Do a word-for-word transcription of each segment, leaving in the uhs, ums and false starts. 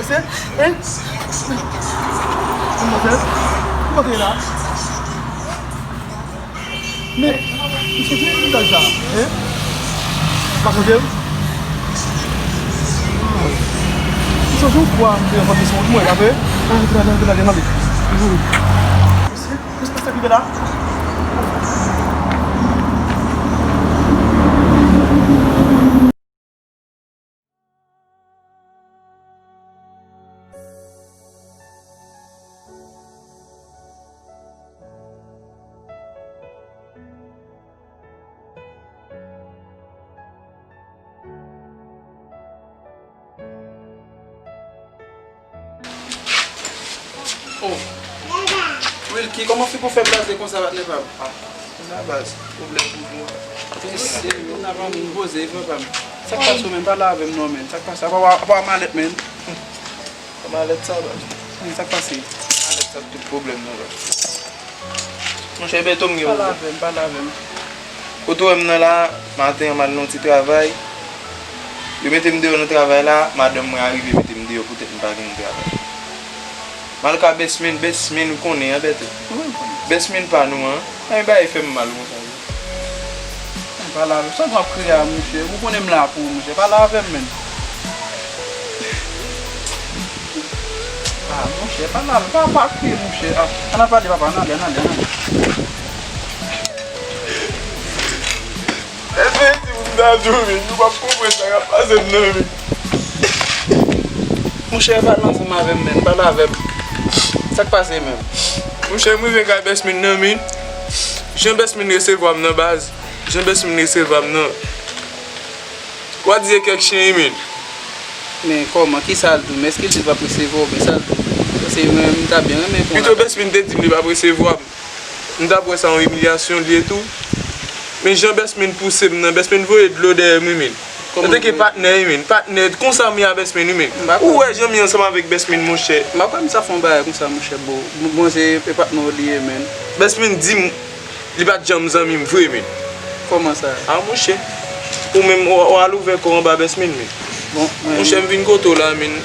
Hein? Manmzèl, kòman w te ye la? Men, ou sonje vizaj sa, hein? Ou pa sonje l? Ou sonje yon fwa m te nan kondisyon, ou wè, pa vre? Antre, antre, antre, antre, antre. Respè sa ki fè la. Oh. Wilky, kòman fi pou fè blaze konsa, patnè pa m? Ah, la baz, pwoblèm pou ou. Mesye, ou nan pa moun poze, frè pa m. Sa k pase w, menm? Pale avè m non, menm. Sa k pase? Apa, apa malèt, menm? Apa malèt sa, baz? Sa k pase? Malèt sa, tout pwoblèm nan, baz. Monchè, Beto, m gen yon... Pale avè m, pale avè m. Kote w wè m nan la, maten an, m al nan yon ti travay. Yo mete m deyò nan travay la, madanm mwen arive mete m deyò poutèt m pa gen travay. M al ka Besmin, Besmin, ou konnen an, Beto. Besmin pa nou an. Ay, bagay fè m mal konsa. Pale avè m. Sa w ap kriye a, monchè? Ou konnen m la pou ou, monchè. Pale avè m, menm. Ah, monchè, pale avè m. Pa, pa kriye, monchè. Ah, ann al pale, papa. Ann ale, ann ale, ann ale. Èske ti moun ta di w, men, nou p ap konprann sa k ap pase m nan, men. Monchè, pale ansanm avè m, menm. Pale avè m. Sa k pase, menm? Monchè, m rive kay Besmin nan, men. Jan Besmin resevwa m nan, baz. Jan Besmin resevwa m nan. Wa di e kèk chen, wi, men. Men kòman, kisa l di w? Men èske l di l p ap resevwa w? Men sa l di w? Paske mwen, m ta byen renmen konn. Pito Besmin te di m li p ap resevwa m. M t ap wè sa yon imilyasyon li ye tou. Men jan Besmin pouse m nan, Besmin voye dlo dèyè m, wi, men. Antanke patnè, wi, men. Patnè, konsa m ye a Besmin, wi, men. Ou wè jan m ye ansanm avèk Besmin, monchè. M pa kwè m sa fè yon bagay konsa, monchè, bro. Bon, se patnè w li ye, men. Besmin di m li pa t janm zanmi m vre, men. Kòman sa? A, monchè. Ou menm, w, w al ouvè kò w anba Besmin, men. Bon, mwen... Monchè, m vin kote w la, men.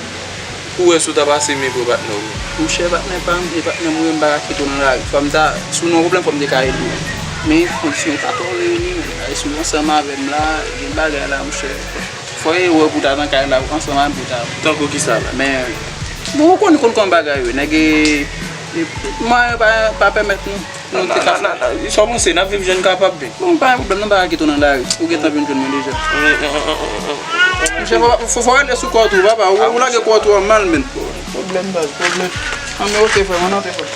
Pou wè si w ta pase men pou patnè w, men. Monchè, patnè pa m, e patnè m, mwen, m pa ka kite w nan lari. Fò m ta, si w nan yon pwoblèm, fò m te ka ede w. Men, kondisyon yo pa twò reyini, men. Ay, si w ansanm avè m la, gen bagay la, monchè. Fò e wè pou w ta nan kay la, ansanm avè m pou w ta... Tankou kisa la? Men, bon, ou konn, konn kòman bagay yo. Nèg, e, e, mwayen pa, pa pèmèt nou. Non, te ka fè. Sa w panse, n ap viv jan n kapab, men. Bon, pa gen pwoblèm, non, pa kite w nan lari. Ou gentan vin jwenn mwen deja. Monchè, fò, fò, fò w rele sou kò w tou, papa. Ou, ou lage kò w tou mal, men. Pwoblèm, baz, pwoblèm. An, men, oke, frè, mwen, oke, frè.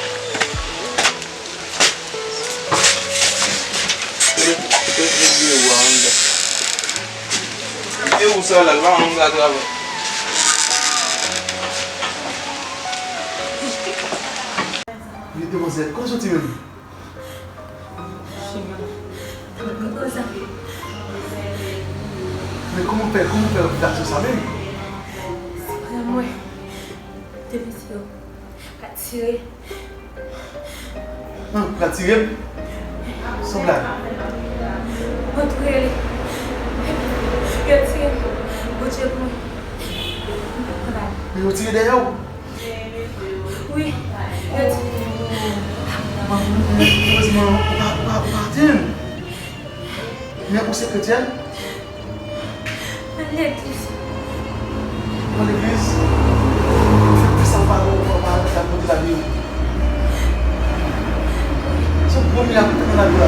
E ou sa la, l pa menm ka travay. Li demwazèl, kote w soti menm? Chima. Mwen konn sa. Men kòman w fè, kòman w fè repitasyon sa menm? Se frè mwen. De mesye yo pa tire. Nan, pral tire m? San blag. Mwen tou rele. Yo tire m. Bondye pou mwen. Mwen pa pran bal. Men yo tire dèyè w? Wi, yo tire m. Erezman, ou pa, ou pa, ou pa atè m. Men ou se kretyèn? Mwen legliz. Ou legliz? Fè, fè sa ou pa, ou pa, ou pa, ou pa, ou pa, ou pa, ou pa, ou pa, Se yon gwo mirak ou fè nan lavi w la.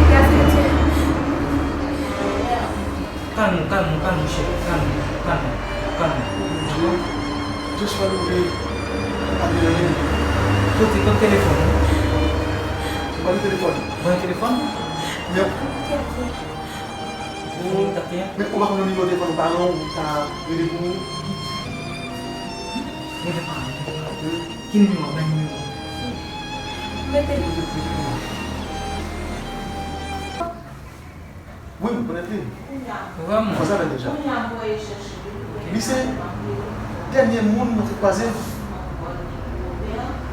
Gras a Dye. Kalm ou, kalm ou, kalm ou, cheri. Kalm ou, kalm ou, kalm ou. Djo, Djo, swa nou vle pale nan men. Kote, kote telefòn ou? Ou pa gen telefòn? Ou pa gen telefòn? Men, men ou pa konn nimewo telefòn paran w, ou ta rele pou ou? Rele paran, rele paran. Ki nimewo? Bay nimewo. Mete. Mete, mete pou mwen. Wi, m konèt li. Vrèman? Konsa fè deja. Li se dènye moun mwen te kwaze.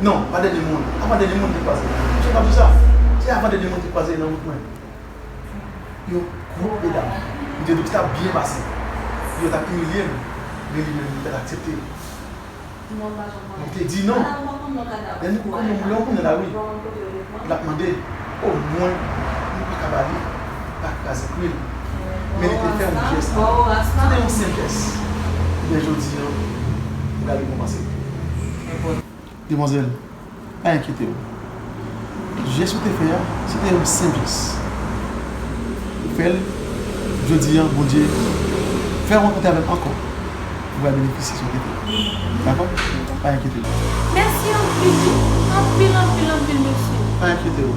Non, pa dènye moun. Avan dènye moun te kwaze. Misye pa di sa. Se avan dènye moun te kwaze nan wout mwen. Yo gwo medam. M te di w ki t ap byen pase. Yo t ap imilye m. Men li menm, li pa t aksepte. Mwen te di non. Lè nou konnen, lè w konnen lari, l ap mande, omwen, nou pa ka ba li, pa kraze kwi l. Men li te fè yon jès la. Se te yon senp jès. Men jodi a, ou gade konpase. Demwazèl, pa enkyete w. Jès ou te fè a, se te yon senp jès. Ou fè l, jodi a, Bondye fè w rankontre avè l ankò. Ou va benefisye sa w te fè. Dakò? Pa enkyete w. Mèsi anpil, anpil, anpil, anpil, mèsi. Pa enkyete w.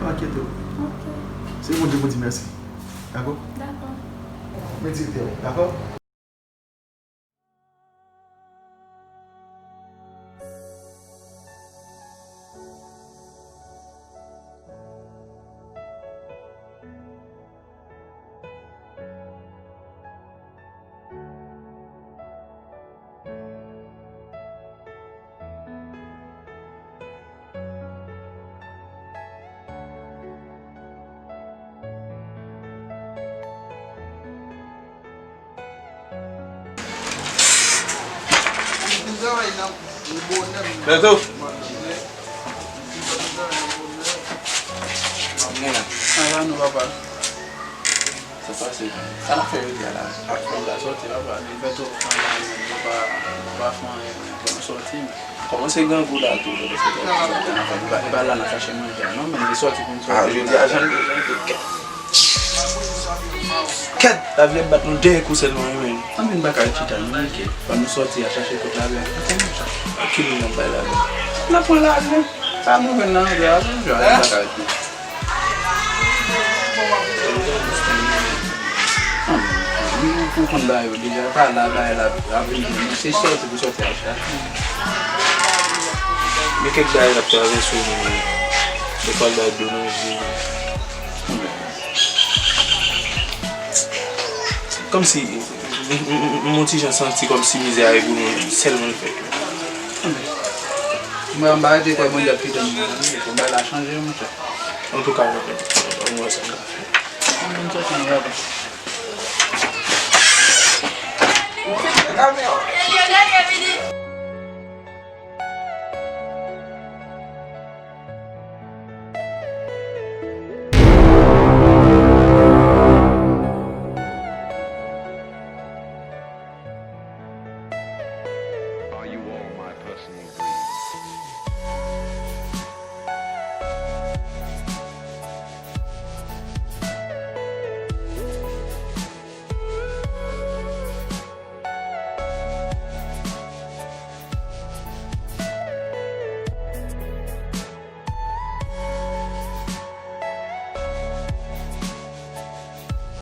Pa enkyete w. Ok. Se Bondye pou di mèsi. Dakò? Dakò. Men direktè w, dakò? Bèto. Sa va nou, papa? Sa pase? Sa n ap fè jodi a la? Ap fè la sòti, papa. Li fè twòp tan la, nou pa, nou pa fè anyen, nou pa sòti. Kòmanse grangou la tou, lè se konsa. E pa, e pa la n ap chache manje a non, men li sòti pou n sòti. Ah, jodi a, jan l ye, jan l ye, kèt. Kèt, lavi ap bat nou dèyè kou sèlman wi, men. Ann vin pa kay chita, nou rete. Fò nou sòti al chache kote lavi a. Ann chache. Ki moun n ap bay lavi? N ap pran lavi. Sa nou jwenn nan anglè a, nou jwenn, nou pa ka rete. Ou konn bagay yo deja, pa la, bagay la, la vini, se sòti pou sòti al chache. Gen kèk bagay k ap travèse w, men, de fwa l bay dlo nan je. Kòmsi, m, m, m, m, m yon ti jan santi kòmsi mizè a e pou nou sèlman l fèt. Mwen, m pa rete kwè Bondye ap kite m nan, non, bagay la chanje, monchè. Antouka, mwen, mwen wè sa m ka fè. Mwen, m sòti nan papa. Ou fini nan kamyon?